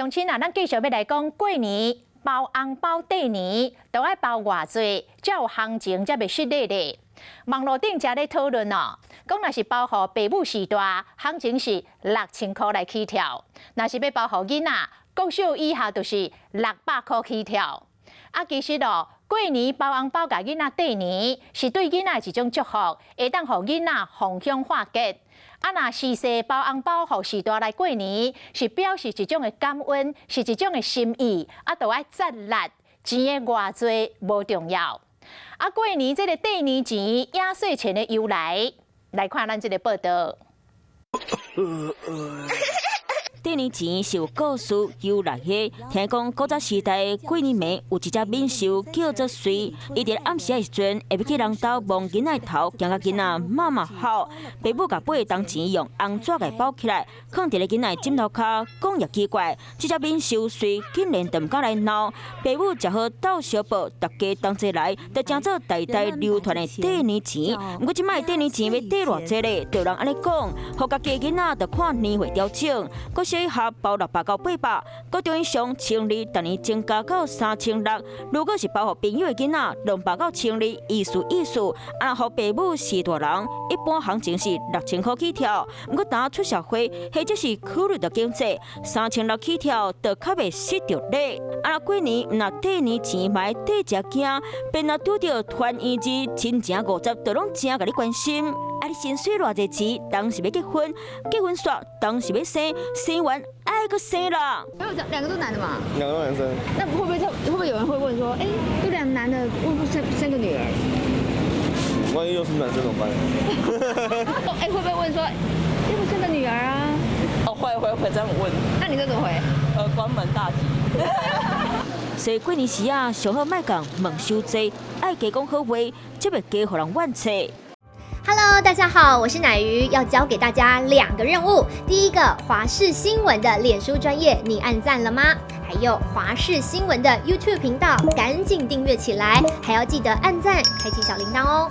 鄉親啊，咱繼續欲來講過年包紅包綴年，都愛包偌濟，才有行情，才袂失禮咧。網路頂正咧討論哦，講若是包予爸母序大，行情是6000箍來起跳；若是欲包予囡仔，國小以下就是600箍起跳。啊，其實哦，過年包紅包共囡仔綴年，是對囡仔一種祝福，會當予囡仔逢凶化吉。啊，若序細包紅包予序大來過年，是表示一種的感恩，是一種的心意。啊，都愛節力，錢的偌濟無重要。啊，過年這个綴年錢、壓歲錢的由來，來看咱這个報導。綴年錢是有故事由來的。聽講古早時代過年暝有一隻猛獸叫做祟，伊佇暗時的時陣會欲去人兜摸囡仔頭，驚甲囡仔媽媽哭。爸母共八个銅錢用紅紙共包起來，囥佇咧囡仔枕頭跤。講也奇怪，這隻猛獸祟竟然就毋敢來鬧。爸母食好鬥相報，大家同齊來，就成做代代流傳的綴年錢。毋過這擺綴年錢欲綴偌濟咧？就有人按呢講，予家己囡仔就看年歲調整。國小以下包600到800，國中以上1200，逐年增加到3600。如果是包予朋友的囡仔，200到1200，意思意思。啊，若予爸母序大人，一般行情是6000箍起跳。毋過當出社會，或者是考慮著經濟，3600起跳就較袂失著禮。啊，若過年毋若綴年錢，嘛會綴誠驚，便若拄著團圓日，親情50就攏誠共你關心。啊，你薪水偌濟錢，當時欲結婚，結婚煞當時欲生，生完愛閣生啦。沒有，兩個都男的嘛？兩個都男生。那會不會就會不會有人會問說，哎，都兩個男的，會不會生個女兒？萬一又是男生怎麼辦？哎，會不會問說，要不生個女兒啊？哦，會會會這樣問。那你這怎麼回？關門大吉。所以過年時啊，上好莫共問傷濟，愛加講好話，才袂加予人怨氣。 Hello，大家好，我是奶魚，要交給大家兩個任務。第一個，華視新聞的臉書專頁，你按讚了嗎？還有華視新聞的 YouTube 頻道，趕緊訂閱起來，還要記得按讚，開啟小鈴鐺哦。